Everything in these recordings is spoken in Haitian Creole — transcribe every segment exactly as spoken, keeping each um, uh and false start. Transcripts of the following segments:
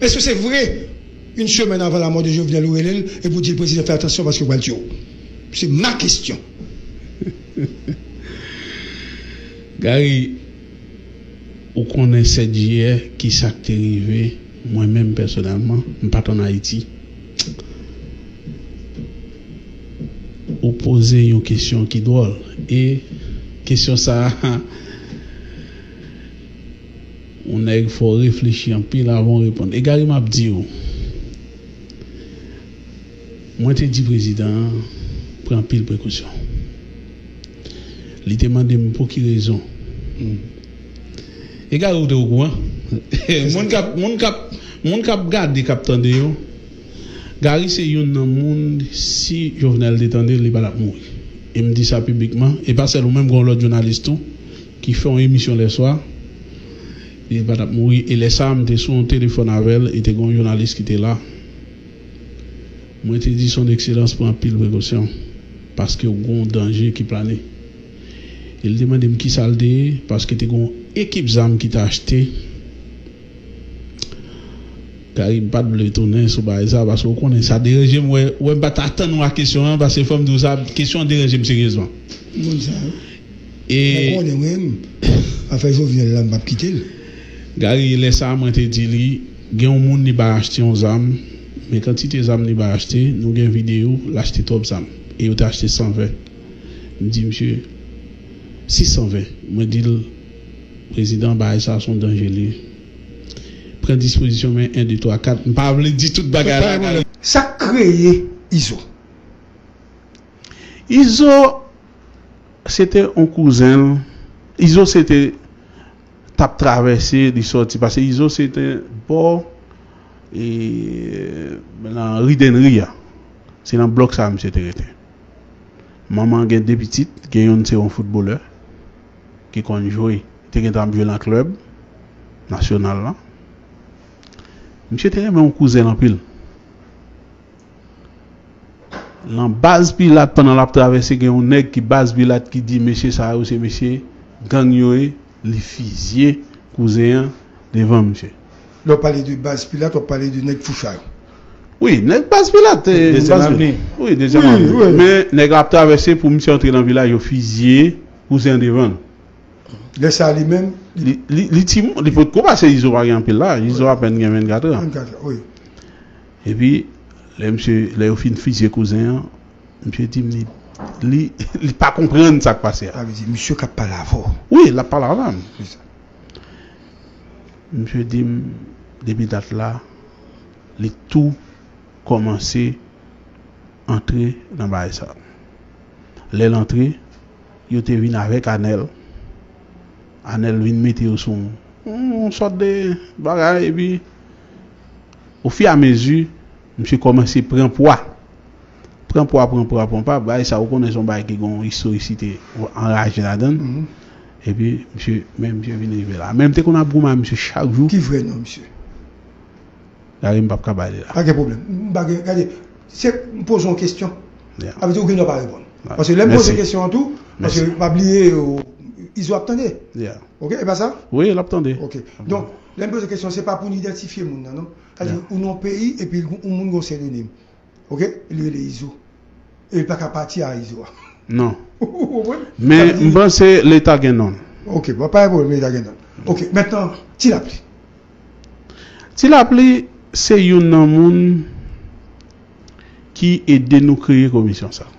Èske se vre, yon semèn avan lamò de Jovenel ou rele l epi w di l prezidan fè atansyon paske yo pral tiye w? Se ma kesyon. Gary, ou konnen sèt jiyè ki sa k te rive, mwen menm pèsonèlman, m pa t ann Ayiti. Ou poze yon kesyon ki dwòl. E kesyon sa a, yon nèg fò w reflechi anpil avan w reponn. E Gary, m ap di w, mwen te di prezidan an pran anpil prekosyon. Li te mande m pou ki rezon. E Gary, ou te okouran? Moun k ap moun k ap moun k ap gade, k ap tande yo, Gary se youn nan moun, si Jovenel te tande l, li pa t ap mouri. E m di sa piblikman, e pa sèl ou menm, gen yon lòt jounalis tou ki fè yon emisyon lè swa, li pa t ap mouri. E lè sa a, m te sou yon telefòn avè l, e te gen yon jounalis ki te la. Mwen te di, Son Ekselans, pran anpil prekosyon, paske w gen yon danje ki plane. E l te mande m kisa l te ye, paske te gen yon ekip zam ki te achte. Gary, m pa t vle tounen sou bagay sa, paske w konnen sa deranje m. Wè, wè, m pa t atann w a kesyon an, paske fò m di w sa, kesyon an deranje m seryezman. Moun sa yo. E. Mwen konnen, mwen menm, afè Jovenel la, m p ap kite l. Gary, lè sa a, mwen te di li, gen yon moun li bay achte yon zam, men kantite zam li bay achte, nou gen videyo, l achte twòp zam. E yo te achte san ven. M di misye, sis san ven. Mwen di l, Prezidan, bagay sa a se yon danje li ye. Pran dispozisyon, men en, de, twa, kat. M pa vle di tout bagay la. Sa k kreye Izo? Izo, se te yon kouzen l. Izo se te t ap travèse, li sòti. Paske Izo se te bò, e, nan ri Dènri a. Se nan blòk sa a misye te rete. Manman an gen de pitit, gen youn se yon foutbolè ki konn jwe. Li te gentan ap jwe nan klèb nasyonal la. Misye te renmen yon kouzen l anpil. Nan baz Pilat, pandan l ap travèse, gen yon nèg ki baz Pilat ki di, mesye sa yo se mesye gang yo ye, li fizye kouzen an devan misye. Lè w pale de baz Pilat, w ap pale de nèg Foucha yo. Wi, nèg baz Pilat. Dezyèm avni. Wi, dezyèm avni. Men nèg la ap travèse pou misye antre nan vilaj, yo fizye kouzen an devan l. Lè sa a li menm, li, li, li timoun, li potko pase, Izo pa gen anpil laj, Izo apèn gen vennkat an. Vennkat an, wi. Epi, lè misye, lè yo fin fizye kouzen an, misye di m li, li, li pa konprann sa k pase a. Sa vle di, misye k ap pale avè w. Wi, l ap pale avè m. Misye di m, depi dat la, li tou kòmanse antre nan bagay sa. Lè l antre, yo te vin avèk Anèl. Anèl vin mete yo sou yon, yon sòt de bagay, epi, ofiramezi, misye kòmanse pran pwa. Pran pwa, pran pwa, pran pwa, bagay sa, ou konnen se yon bagay ki gen yon istorisite anraje ladan l. Epi, misye, men misye vin rive la. Men m te konn ap goumen ak misye chak jou. Ki vrè non misye? Gade, m p ap ka bay li la. Pa gen pwoblèm. M pa gen, gade, se, m poze yon kesyon. Sa vle di ou gen dwa pa reponn. Paske lè m poze kesyon an tou, paske pa bliye, Izo ap tande. Ok, e pa sa? Wi, l ap tande. Ok. Donk, lè m poze kesyon, se pa pou n idantifye moun nan, non. Sa vle di, ou nan yon peyi, epi yon moun gen yon psedonim. Ok? Li rele Izo. E li pa ka pati a Izo a. Non. Ou konprann? Men m panse Leta gen non l. Ok, bon, pa gen pwoblèm, Leta gen non l. Ok, mentnan, Ti Lapli. Ti Lapli se youn nan moun ki ede nou kreye komisyon sa.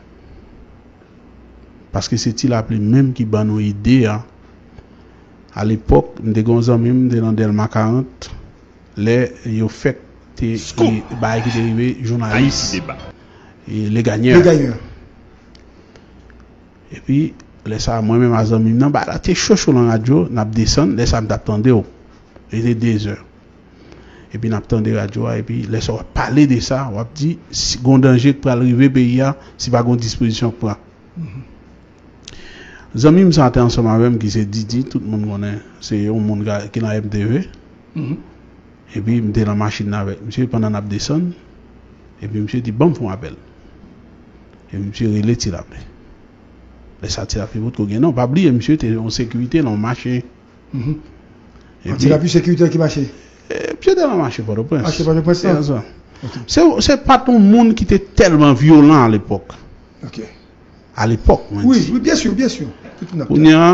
Paske se Ti Lapli menm ki ban nou ide a. Alepòk, m te gen yon zanmi m, m te nan Dèlma karant, lè yo fèk te, bagay ki te rive jounalis, e, Le Gagneur. Le Gagneur. Epi, lè sa a, mwen menm ak zanmi m nan, bagay la te cho cho nan radyo, n ap desann, lè sa a m t ap tande w. Li te dezè. Epi n ap tande radyo a, epi lè sa w ap pale de sa, w ap di, si, gon danje k pral rive peyi a, si pa gon dispozisyon k pran. Zanmi m sa te ansanm avè m ki se Didi, tout moun konnen, se yon moun ka, ki nan M T V. Epi m te nan machin nan avèk misye pandan n ap desann. Epi misye di, "Ban m fè yon apèl." Epi misye rele Ti Lapli. Lè sa Ti Lapli potko gen non. Pa bliye, misye te yon sekirite nan yon mache. Epi, Ti Lapli sekirite ki mache? Eh, misye te nan mache Pòtoprens. Mache Pòtoprens, non? Se, se pa t yon moun ki te tèlman vyolan alepòk. Ok. Alepòk, mwen di. Wi, wi, byen si, byen si. Tout moun ap tande. Kounye a,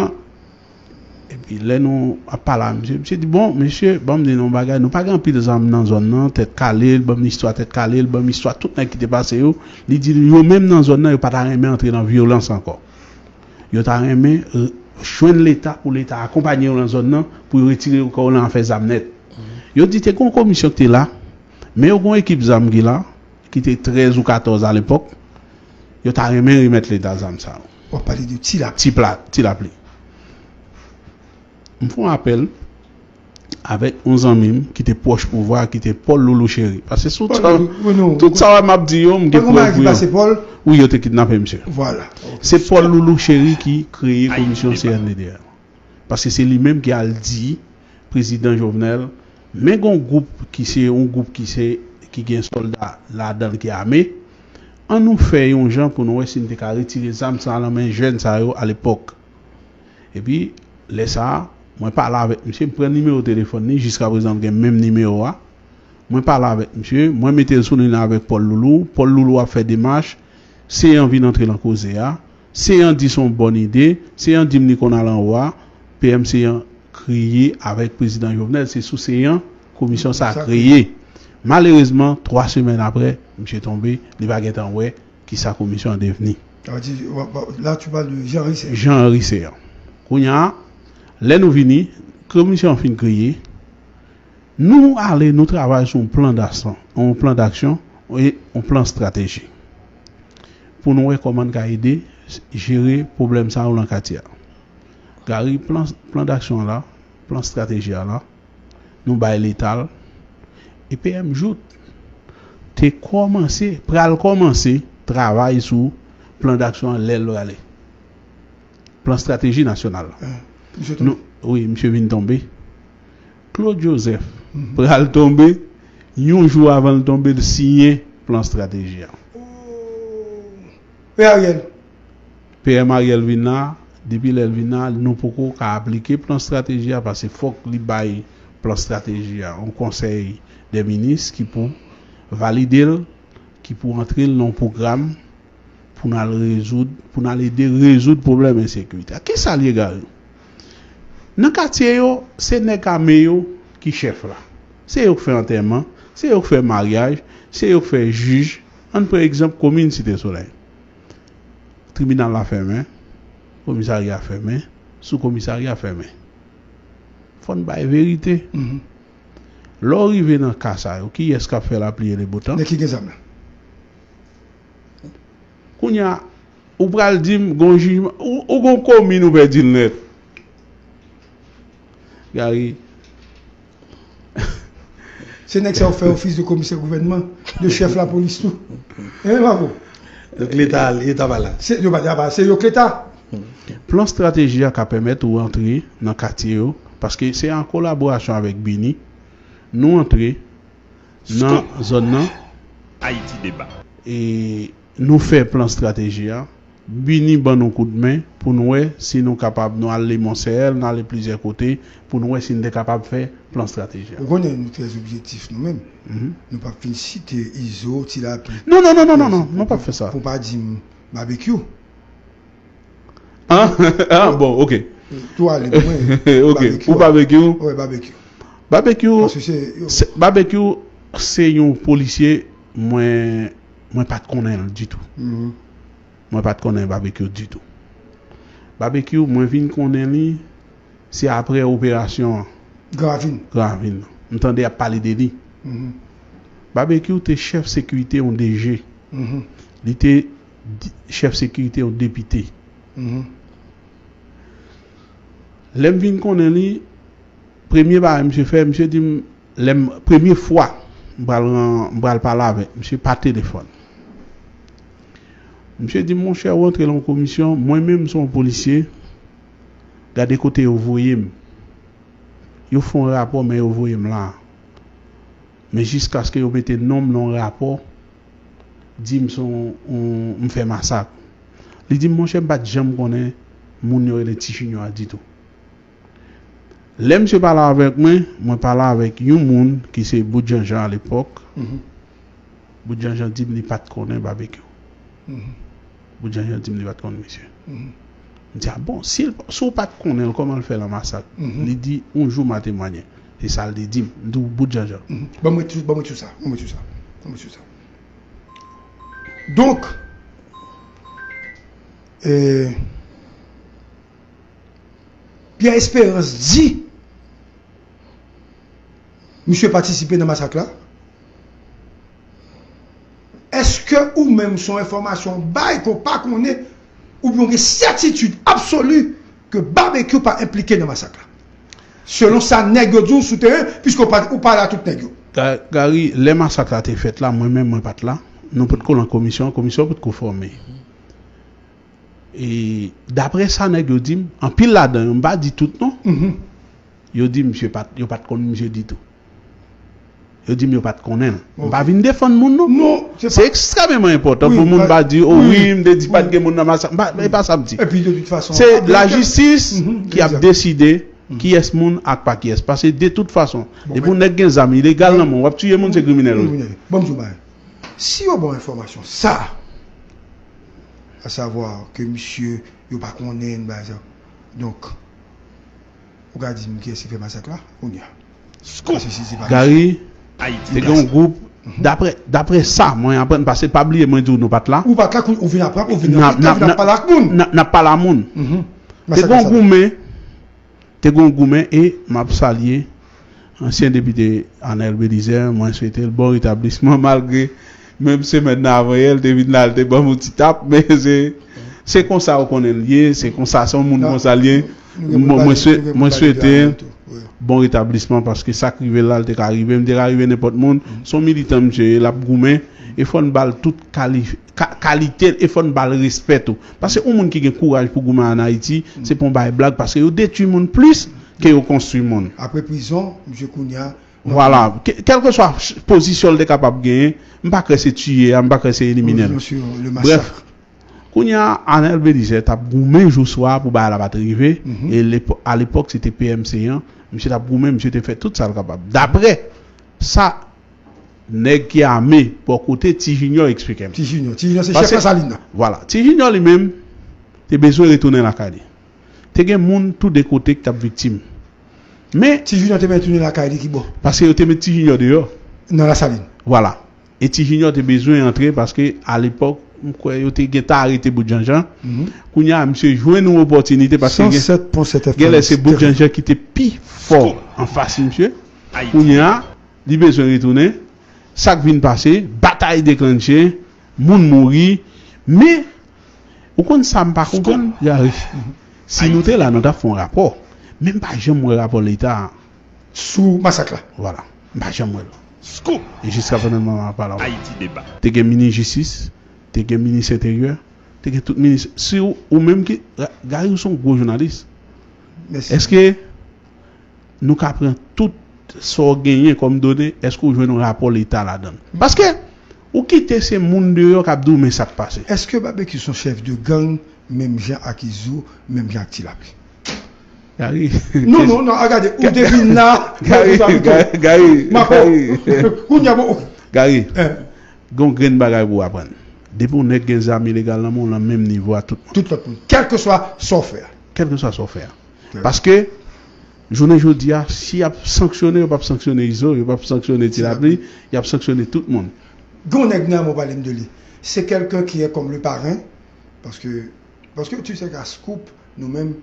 epi lè nou ap pale a misye, misye di, "Bon, mesye, ban m di nou yon bagay, nou pa gen anpil zam nan zòn nan, Tèt Kale, l ban m istwa Tèt Kale, l ban m istwa tout nèg ki te pase yo." Li di, yo menm nan zòn nan, yo pa ta renmen antre nan vyolans ankò. Yo ta renmen, eh, jwenn Leta pou Leta akonpanye yo nan zòn nan, pou yo retire kò yo nan afè zam nèt. Yo di te gen yon komisyon ki te la, men yo gen yon ekip zam ki la, ki te trèz ou katòz alepòk, yo ta renmen remèt Leta zam sa yo. W ap pale de Ti Lapli. Ti Pla-, Ti Lapli. M fè yon apèl avèk yon zanmi m ki te pwòch pouvwa, ki te Paul Loulou Chéry. Paske sou tout sa, tout sa w ap di yo, m gen prèv pou yo. Wi, yo te kidnape misye. Se Paul Loulou Chéry ki kreye komisyon C N D D A. Paske se li menm ki al di prezidan Jovenel, men gon gwoup ki se yon gwoup ki se, ki gen sòlda ladan l ki ame, ann nou fè yon jan pou nou wè si n te ka retire zam sa nan men jèn sa yo alepòk. Epi, lè sa a, mwen pale avèk misye, m pran nimewo telefòn li, jiskaprezan m gen menm nimewo a. Mwen pale avèk misye, mwen mete l sou liy nan avèk Paul Loulou. Paul Loulou ap fè demach, Seyan vin antre nan koze a. Seyan di se yon bòn ide, Seyan di m li konn al anwo a. P M Seyan kriye avèk prezidan Jovenel, se sou Seyan komisyon sa a kreye. Malerezman, twa semèn apre, misye tonbe, li pa gentan wè kisa komisyon an devni. Sa vle di, w ap, w ap, la, tu parles de Jean Ricet. Jean Ricet. Kounye a, lè nou vini, komisyon an fin kreye, nou ale, nou travay sou yon plan d'aksyon, yon plan d'aksyon e yon plan estrateji. Pou nou wè kòman n ka ede jere pwoblèm sa yo nan katye a. Gary, plan, plan d'aksyon an la, plan estrateji a la, nou bay Leta l, e P M Jouthe te kòmanse, pral kòmanse travay sou plan d'aksyon an lè l prale. Plan estrateji nasyonal la. Ah, misye tonbe. Nou, wi, misye vin tonbe. Claude Joseph pral tonbe, yon jou avan l tonbe, l siyen plan estrateji a. Oh. E Ariel? P M Ariel vin la, depi lè l vin la, nou poko ka aplike plan estrateji a, paske fòk li bay plan estrateji a yon konsèy dè minis ki pou valide l, ki pou antre l nan yon pwogram pou n al rezoud, pou n al ede rezoud pwoblèm ensekirite a. Kisa l ye, Gary? Nan katye yo, se nèg ame yo ki chèf la. Se yo k fè antèman, se yo k fè maryaj, se yo k fè jij. Ann pran egzanp komin Site Solèy. Tribinal la fèmen, komisarya fèmen, sou komisarya fèmen. Fò n bay verite. Mhm. Lè w rive nan ka sa yo, kiyès k ap fè lapli e le botan? Nèg ki gen zam nan. Kounye a, ou pral di m, gon jijman, ou, ou gon komin ou pèdi l nèt. Gary. Se nèg sa yo fè ofis de komisè gouvènman, de chèf lapolis tou. E pa vre? Donk Leta, Leta pa la. Se, yo pa, pa, se yo k Leta. Plan estrateji a ka pèmèt ou antre nan katye yo, paske se an kolaborasyon avèk Bini, nou antre nan zòn nan. Ayiti Deba. E nou fè plan estrateji a, Bini ban nou koudmen pou nou wè si nou kapab, nou ale Mont Seyèl, nou ale plizyè kote, pou nou wè si nou te kapab fè plan estrateji a. Ou konnen nou trè objektif nou menm. Mhm. Nou p ap fin site Izo, Ti Lapli. Non, non, non, non, non, non, non, pa fè sa. Pou pa di m Babekyou. Ah, ah, bon, ok. Tou ale pou mwen. Ok, ou Babekyou. Wè, Babekyou. Babekyou, se, se, Babekyou, se yon polisye, mwen, mwen pa t konnen l ditou. Mhm. Mwen pa t konnen Babekyou ditou. Babekyou, mwen vin konnen li, se apre operasyon an. Gran Ravin. Gran Ravin. M tande y ap pale de li. Mhm. Babekyou te chèf sekirite yon D G. Mhm. Li te di-, chèf sekirite yon depite. Mhm. Lè m vin konnen li, premye bagay misye fè, misye di m, lè m, premye fwa m pral ran-, m pral pale avèk misye pa telefòn. Misye di m, "Monchè, ou antre nan yon komisyon, mwen menm m se yon polisye, gade kote yo voye m. Yo fè yon rapò, men yo voye m la. Men jiskaske yo mete non m nan yon rapò, di m se yon, yon, m fè masak." Li di m, "Monchè, m pa t janm konnen moun yo rele Ti Junior a ditou." Lè misye pale avèk mwen, mwen pale avèk yon moun ki se Bout Janjan alepòk. Bout Janjan di m li pa t konnen Babekyou. Bout Janjan di m li pa t konn misye. M di, "A bon, si l, si w pa t konnen l, kòman l fè nan masak?" Li di, "On jou m a temwanye." Se sa l te di m. M di w, Bout Janjan. Ban mwen tou, ban mwen tou sa. Ban mwen tou sa. Ban mwen tou sa. Donk, euh, Pierre Espérance di misye patisipe nan masak la. Èske ou menm se yon enfòmasyon w bay ke w pa konnen oubyen w gen sètitid absoli ke Babekyou pa enplike nan masak la? Selon sa nèg yo di w sou teren, piske w pa, ou pale a tout nèg yo. Ga- Gary, lè masak la te fèt la, mwen menm mwen pa t la. Nou potko lan komisyon, komisyon potko fòme. E daprè sa nèg yo di m, anpil ladan yo, m pa di tout non, yo di misye pa t, yo pa t konn misye ditou. Yo di m yo pa t konnen l. M pa vin defann moun non. Se ekstrèmeman enpòtan pou moun pa di, "O wi, m te di pa t gen moun nan masak." M pa, e pa sa m di. Se lajistis ki ap deside kiyès moun ak pa kiyès. Paske de tout fason, depi yon nèg gen zam ilegal nan men w, w ap tiye moun, se kriminèl ou ye. Bon, m di w bagay. Si yo ba w enfòmasyon sa, a savwa ke misye, yo pa konnen, bagay sa. Donk, ou ka di m kiyès ki fè masak la, kounye a. Paske si se pa Gary, te gen yon gwoup, daprè, daprè sa, mwen aprann, paske pa bliye, mwen di w nou pa t la. Ou pa t la, ou vin aprann, ou vin nan mitan, vin ap pale ak moun. N ap pale ak moun. Te gen yon goumen, te gen yon goumen, e m ap salye ansyen depite Arnel Belizaire, mwen swete l bon retablisman, malgre menm semèn nan avan yè, l te vin la, l te ban m yon ti tap, men se, se konsa ou konnen l ye, se konsa, se yon moun konsa l ye. Mwen, mwen swe-, mwen swete bon retablisman, paske sa k rive l la, l te ka rive m, te ka rive nenpòt moun. Se yon militan misye ye, l ap goumen, e fò n ba l tout kalif-, ka-, kalite l, e fò n ba l respè tou. Paske yon moun ki gen kouraj pou goumen an Ayiti, se pa yon bagay blag, paske yo detwi moun plis ke yo konstwi moun. Apre prizon, misye kounye a, vwala, ke-, kèlkeswa ch-, pozisyon l te kapab genyen, m pa kwè se tiye a, m pa kwè se elimine l. Brèf, kounye a, Arnel Belizaire t ap goumen jou swa pou bagay la pa t rive, e lepo-, alepòk, se te P M C an, misye t ap goumen, misye te fè tout sa l kapab. Daprè sa nèg ki ame bò kote Ti Junior eksplike m. Ti Junior, Ti Junior se chèf Lasalin nan. Vwala, Ti Junior li menm te bezwen retounen lakay li. Te gen moun tou de kote ki t ap viktim. Men Ti Junior te bezwen retounen lakay li ki bò? Paske yo te met Ti Junior deyò. Nan Lasalin. Vwala. E Ti Junior te bezwen antre paske alepòk, m kwè yo te gentan arete Bout Janjan. Kounye a, misye jwenn yon opòtinite paske gen, genlè se Bout Janjan ki te pi fò anfas misye. Kounye a, li bezwen retounen. Sa k vin pase, batay deklanche, moun mouri. Men, ou konn sa m pa konprann, Gary? Si nou te la, nou t ap fè yon rapò. Men m pa janm wè rapò Leta a. Sou masak la. Vwala. M pa janm wè l. E jiska prezan moman m ap pale avè w, te gen minis jistis, te gen minis enteryè, te gen tout minis. Si ou, ou menm ki, Gary, ou se yon gwo jounalis. Èske nou ka pran tout sa w genyen kòm done, èske w jwenn yon rapò Leta ladan l? Paske ou kite se moun deyò k ap di w men sa k pase. Èske Babekyou se yon chèf de gang menm jan ak Izo, menm jan ak Ti Lapli? Gary. Non, non, non, a gade, ou te vin la, Gary, Gary, Gary, Gary. Kounye a, bon, Gary, gen yon grenn bagay pou w aprann. Depi yon nèg gen zam ilegal nan men w, w nan menm nivo a tout moun. Tout lòt moun. Kèlkeswa sa w fè a. Kèlkeswa sa w fè a. Paske, jounen jodi a, si y ap sanksyone, yo p ap sanksyone Izo, yo p ap sanksyone Ti Lapli, y ap sanksyone tout moun. Gen yon nèg nan mwen pale m de li. C'est quelqu'un qui est comme le parrain, parce que, parce que tu sais qu'à Scoop, nou menm,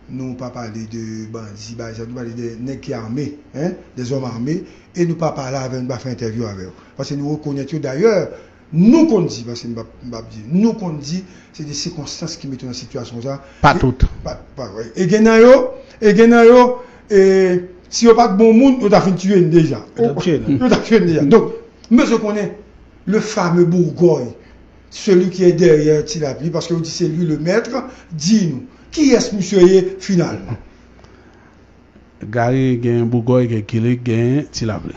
nou pa pale de bandi, bagay sa, nou pale de nèg ki ame, hein, des hommes armés, e nou pa pale avè yo, nou pa fè entèvyou avè yo. Paske nou rekonèt yo, dayè, nou konn di, paske m p ap, m p ap di, nou konn di, se de sikonstans ki mete yo nan sitiyasyon sa. Pa tout. Pa, pa, wi. E gen nan yo, e gen nan yo, e, si yo pa t bon moun, yo ta fin tiye n deja. Yo ta tiye n. Yo ta tiye n deja. Donk, m bezwen konnen, le fameux Bourgoy, celui qui est derrière Ti Lapli, paske yo di se lui le maître, di nou, kiyès misye ye finalman? Gary, gen Bourgoy, gen Kilik, gen Ti Lapli.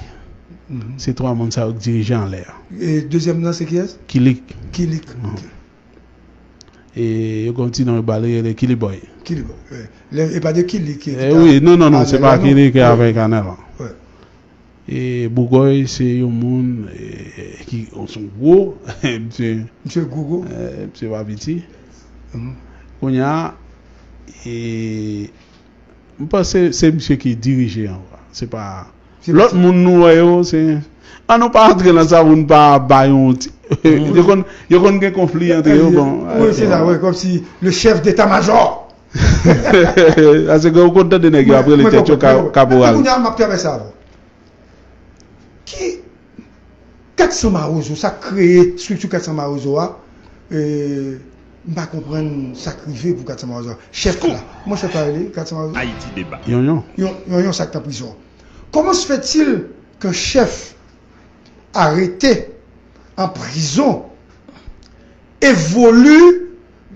Se twa moun sa yo k dirije anlè a. E dezyèm nan se kiyès? Kilik. Kilik. Ok. E yo gen yon ti non yo ba li, rele Kili Boy. Kili Boy, wi. E pa de Kili ki. E wi, non, non, non, se pa Kili ki avèk Anèl. E Bougòy se yon moun ki se yon gwo, misye, misye pa piti. Kounye a, e, m panse se misye ki dirije an. Se pa lòt moun nou wè yo, se. An nou pa antre nan sa pou n pa bay yon ti. Yo konn, yo konn gen konfli antre yo, bon. Wi, se sa, wi, kòmsi le chef d'état-major. Paske ou konn tande nèg yo ap rele tèt yo kaporal. Kounye a m ap travèse avè w. Ki Kat San Mawozo, sa k kreye estrikti Kat San Mawozo a, e, m pa konprann sa k rive pou Kat San Mawozo a. Chèf la, kòman chèf la rele? Kat San Mawozo? Ayiti Deba. Yonyon. Yonyon sa k nan prizon. Comment se fait-il qu'un chef arrêté en prison évolue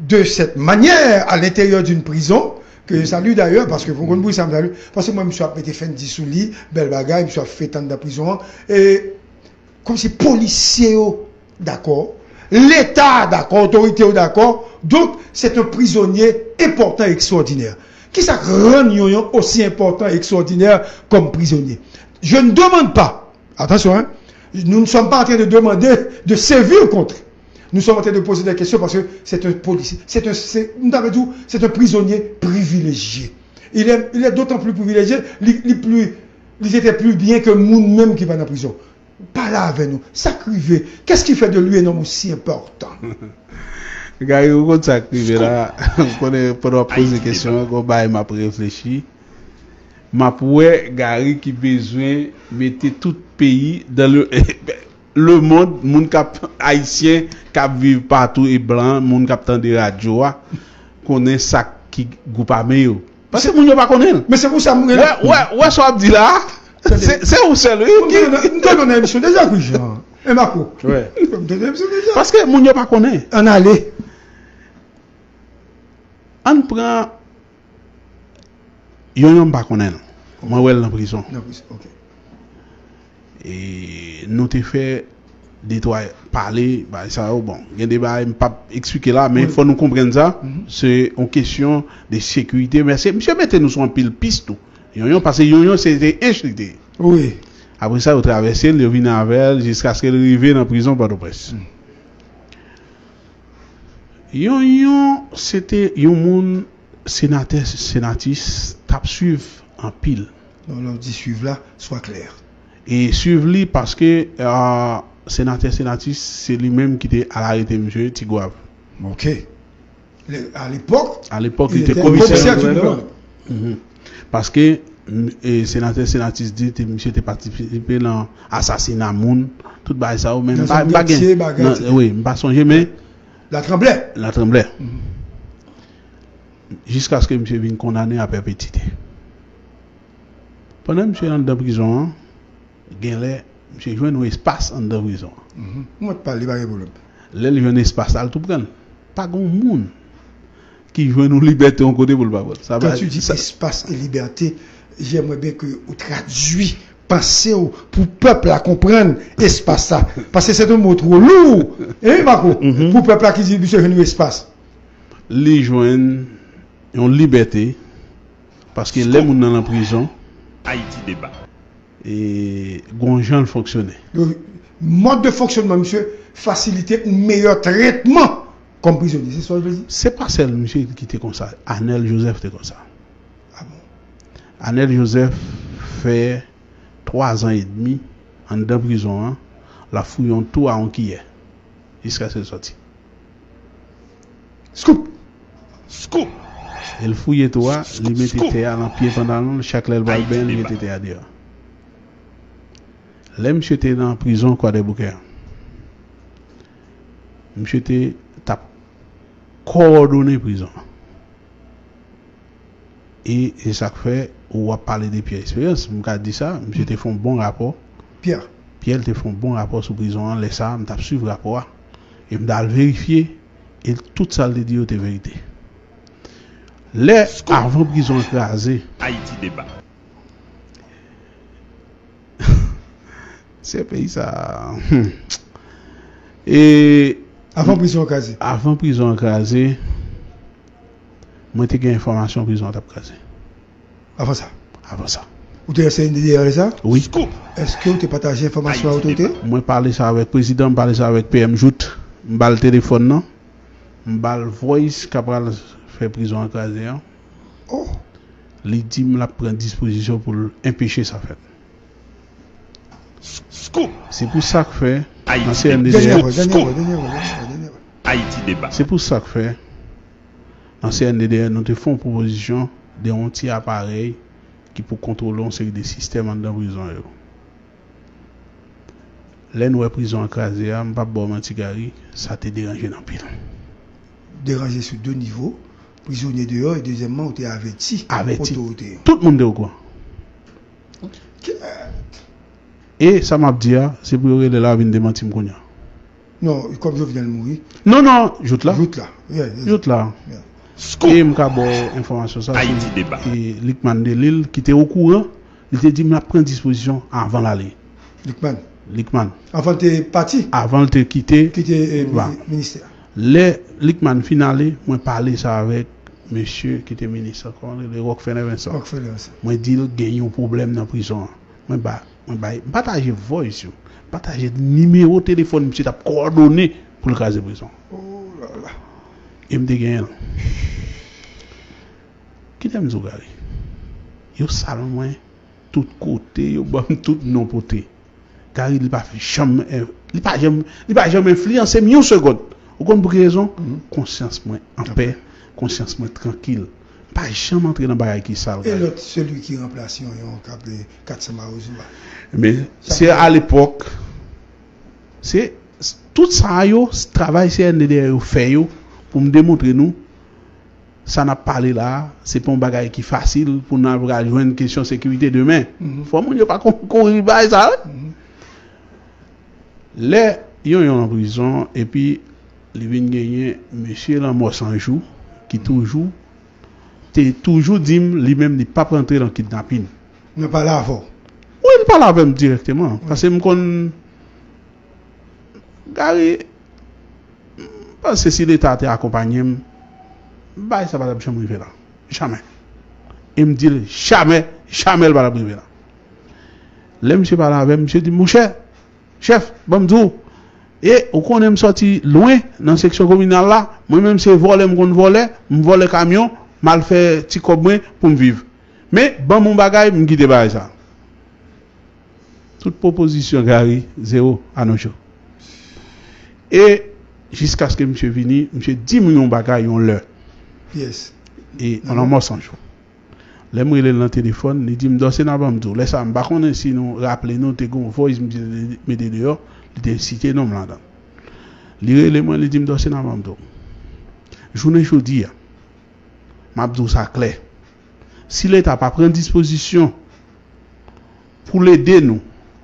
de cette manière à l'intérieur d'une prison, que je salue d'ailleurs, paske pou konn pou sa m salye, paske mwen, misye ap mete Fendi sou li, bèl bagay, misye ap fete anndan prizon an, e kòmsi polisye yo dakò, Leta dakò, otorite yo dakò, donc c'est un prisonnier important et extraordinaire. Kisa k rann Yonyon aussi important et extraordinaire comme prisonnier? Je ne demande pas, attention, hein, nous ne sommes pas en train de demander de sévir contre. Nous sommes en train de poser des questions parce que c'est un policier, c'est un, c'est, nou ta vle di, c'est un prisonnier privilégié. Il est, il est d'autant plus privilégié, li, li plus, li te plus bien que moun menm ki pa nan prizon. Pale avè nou. Sa k rive? Qu'est-ce qui fait de lui un homme aussi important? Gary, ou konn sa k rive la? Ou konnen pandan w ap poze kesyon an, gon bagay m ap reflechi. M ap wè Gary ki bezwen mete tout peyi dans le, le monde, moun k ap, ayisyen k ap viv patou e blan, moun k ap tande radyo a, konnen sa ki gwoup ame yo. Paske moun yo pa konnen l. Men se pou sa m rele. Wè, wè, wè sa w ap di la a. Se, se ou sèl, wi. M te nan emisyon deja, Christian. E Marco. M te nan emisyon deja. Paske moun yo pa konnen. Ann ale. Ann pran Yonyon, m pa konnen l. Mwen wè l nan prizon. Nan prizon, ok. E nou te fè de twa pale, bagay sa yo, bon, gen de bagay m p ap eksplike la, men fò nou konprann sa, se yon kesyon de sekirite, men se, misye mete nou sou anpil pis tou. Yonyon, paske Yonyon se te ench li te ye. Wi. Apre sa, yo travèse l, yo vin avè l, jiskaske l rive nan prizon Pòtoprens. Yonyon, se te yon moun senatè, senatis t ap swiv anpil. Non, lè w di swiv la, swa klè. E swiv li paske, ah, senatè, senatis, se li menm ki te al arete misye, Ti Gwav. Ok. A lepòk, a lepòk, li te komisè gouvènman. Paske, e, senatè, senatis di, te, misye te patisipe nan asasina moun, tout bagay sa yo, men m pa, m pa gen, wi, m pa sonje, men Latranblè. Latranblè. Jiskaske misye vin kondane a pèpetite. Pandan misye anndan prizon an, genlè misye jwenn yon espas anndan prizon an. Mwen pale, pa gen pwoblèm. Lè l jwenn espas la, l tou pran l. Pa gen yon moun ki jwenn yon libète yon kote pou l pa pran l. Quand tu dis espace et liberté, j'aimerais bien que ou tradui panse w pou pèp la konprann espas sa. Paske se yon mo two lou, hein, Marco? Pou pèp la ki di misye jwenn yon espas. Li jwenn yon libète, paske lè moun nan nan prizon, Ayiti Deba. E gon jan l fonksyone. Mòd de fonksyonman misye fasilite yon meyè tretman kòm prizonye, se sa w vle di? Se pa sèl misye ki te konsa, Anèl Jozèf te konsa. Ah bon? Anèl Jozèf fè twa zan edmi anndan prizon an, l ap fouye yon twou a yon kiyè, jiskaske l sòti. Scoop! Scoop! E l fouye twou a, li mete tè a nan pye pantalon l, chak lè l pral benyen, li mete tè a deyò. Lè misye te nan prizon Kwadèboukè a, misye te t ap kowòdone prizon an. E se sa k fè ou w ap pale de Pierre Espérance, m ka di sa, misye te fè yon bon rapò. Pierre. Pierre te fè yon bon rapò sou prizon an, lè sa a, m t ap swiv rapò a. E m t al verifye, e tout sa l te di yo te verite. Lè avan prizon an kraze. Ayiti Deba. Se peyi sa. Hmm. E avan prizon an kraze. Avan prizon an kraze, Mwen te gen enfòmasyon prizon an t ap kraze. Avan sa. Avan sa. Ou te nan C N D D lè sa? Wi. Èske ou te pataje enfòmasyon a otorite yo? Mwen pale sa avèk prezidan, m pale sa avèk P M Jouthe. M ba l telefòn nan. M ba l voice k ap pral fè prizon an kraze an. Oh. Li di m l ap pran dispozisyon pou l enpeche sa fèt. Scoop! Se pou sa k fè nan Ayiti Dènyè C N D D R. vwa, dènyè vwa, dènyè vwa, dènyè vwa, dènyè vwa. Ayiti Deba. Se pou sa k fè nan C N D D R nou te fè yon pwopozisyon de yon ti aparèy ki pou kontwole yon seri de sistèm anndan prizon yo. Lè n wè prizon an kraze a, m p ap ba w manti Gary, sa te deranje n anpil. Deranje sou de nivo, prizonye deyò e dezyèmman ou te avèti Avèti. Otorite yo. Tout moun te okouran. Ki- E sa m ap di a, se pou yo rele la vin demanti m kounye a. Non, kòm Jovenel mouri. Non, non, Jouthe la. Jouthe la. Yeah, yeah. Jouthe la. Scoop! E m ka ba w enfòmasyon sa. Ayiti Deba. E Lickman Delille ki te okouran, li te di m l ap pran dispozisyon avan l ale. Lickman. Lickman. Avan l te pati. Avan l te kite. Kite eh, Ba. Ministè. Lè Lickman fin ale, mwen pale sa avèk mesye ki te minis ankò, le Rockefeller Vincent. Rockefeller Vincent. Mwen di l gen yon pwoblèm nan prizon an. Mwen ba, mwen bay, m pataje voice yo. M pataje nimewo telefòn misye t ap kowòdone pou l kraze prizon. Oh la la. E m te genyen l. Kite m di w Gary. Yo sal mwen tout kote, yo ban m tout non pote. Gary li pa janm, eh, li pa janm, li pa janm enfliyanse m yon segond. Ou konn pou ki rezon? Konsyans mwen anpè, konsyans mwen trankil. M pa janm antre nan bagay ki sal. E Gary. Lòt, seli ki ranplase yon, yon k ap le Katsan Mawozo a. Men se alepòk, se tout sa yo, travay C N D D yo fè yo pou m demontre nou sa n ap pale la a, se pa yon bagay ki fasil pou n al pral jwenn kesyon sekirite demen. Fò moun yo pa kou- kouri bay sa. Wi. Lè Yonyon nan prizon, epi li vin genyen mesye Lanmò Sanjou, ki toujou, te toujou di m, li menm, li p ap rantre nan kidnapin. Mwen pale avè w. Wi, li pale avè m dirèkteman. Paske m konn, Gary, m panse si Leta te akonpanye m, bagay sa pa t ap janm rive la. Jamè. E m di l, jamè, jamè l pa t ap rive la. Lè misye pale avè m, misye di m, monchè, chèf, ban m di w, e ou konnen m sòti lwen nan seksyon kominal la, mwen menm se vòlè m konn vòlè, m vòlè kamyon, m al fè ti kòb mwen pou m viv. Men, ban m yon bagay, m kite bagay sa. Tout pwopozisyon Gary, zewo, a nos jours. E jiskaske misye vini, misye di m yon bagay yon lè. Yes. E an Lanmò Sanjou. Lè m rele l nan telefòn, li di m, Dòsena, ban m di w. Lè sa a, m pa konnen si nou raple nou, te gen yon voice misye te mete deyò, li te site non m ladan. Li rele mwen, li di m, Dòsena, ban m di w. Jounen jodi a, m ap di w sa klè. Si Leta pa pran dispozisyon pou l ede nou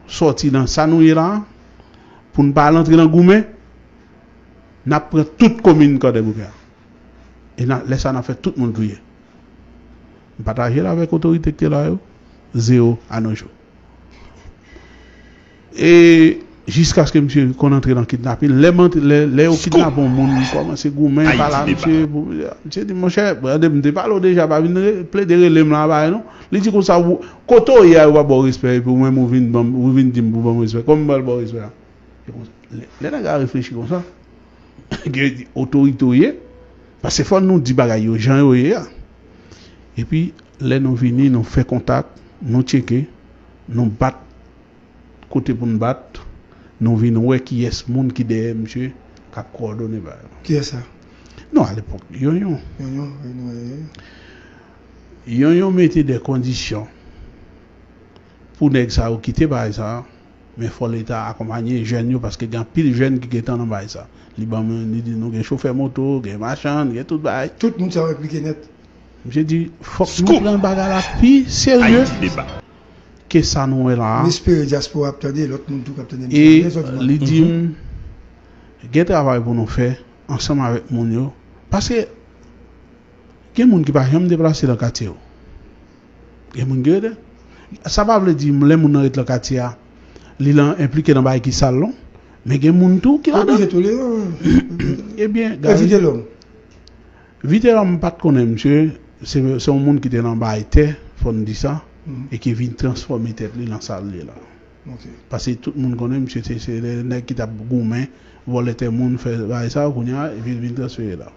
sòti nan sa nou ye la a, pou n pa al antre nan goumen, n ap pran tout komin Kwadèboukè a. E n a- lè sa a, n ap fè tout moun kriye. M pataje l avèk otorite ki te la yo, zewo, a nos jours. E jiskaske misye konn antre nan kidnapin, lè, m antre- lè, lè yo kidnape yon moun, m kòmanse goumen, pale a misye, pou- misye di, monchè, gade, m te pale w deja, pa vin re- plede rele m la, bagay non. Li di konsa, ou- kote w ye a, yo pa ba w respè, epi ou menm ou vin ban m- ou vin di m pou ban m respè. Kòman m pral ba w respè a? Se konsa. Lè, lè nèg la reflechi konsa, gen otorite w ye, paske fò nou di bagay yo jan yo ye a. Epi, lè nou vini, nou fè kontak, nou tcheke, nou bat kote pou n bat, nou vin wè kiyès moun ki dèyè misye k ap kowòdone bagay yo. Kiyès sa? Non, alepòk, Yonyon. Yonyon, Yonyon, Yonyon. Yonyon mete de kondisyon pou nèg sa yo kite bagay sa, men fò Leta akonpanye jèn yo, paske gen anpil jèn ki gentan nan bagay sa. Li ban mwen, li di nou gen chofè moto, gen machann, gen tout bagay. Tout moun sa yo enplike nèt. Misye di, fòk nou pran bagay la pi serye Ayiti Deba. ke sa nou wè la a. M espere dyaspora ap tande, lòt moun tou k ap tande m. E Lèzòt moun. Li di m, gen travay pou nou fè ansanm avèk moun yo. Paske gen moun ki pa janm deplase nan katye yo. Gen moun ki rete. Sa pa vle di lè moun nan ret nan katye a, li lan enplike nan bagay ki sal non. Men gen moun tou ki ladan. Oblije toleran. Ebyen, Gary, Evite lòm. Vitelòm m pa t konnen misye, se se yon moun ki te nan bay tè, fò n di sa, Mhm. E ki vin transfòme tèt li nan sa l ye la. Ok. Paske tout moun konnen misye se se nèg ki t ap goumen, vòlè tè moun, fè bagay sa, kounye a epi l vin transfere la.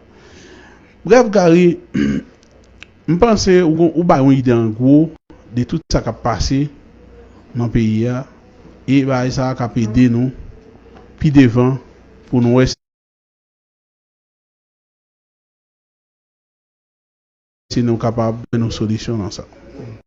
Brèf, Gary, m panse ou, ou bay yon ide an gwo de tout sa k ap pase nan peyi a, e bagay sa a k ap ede nou pi devan pou nou wè si nou kapab jwenn yon solisyon nan sa.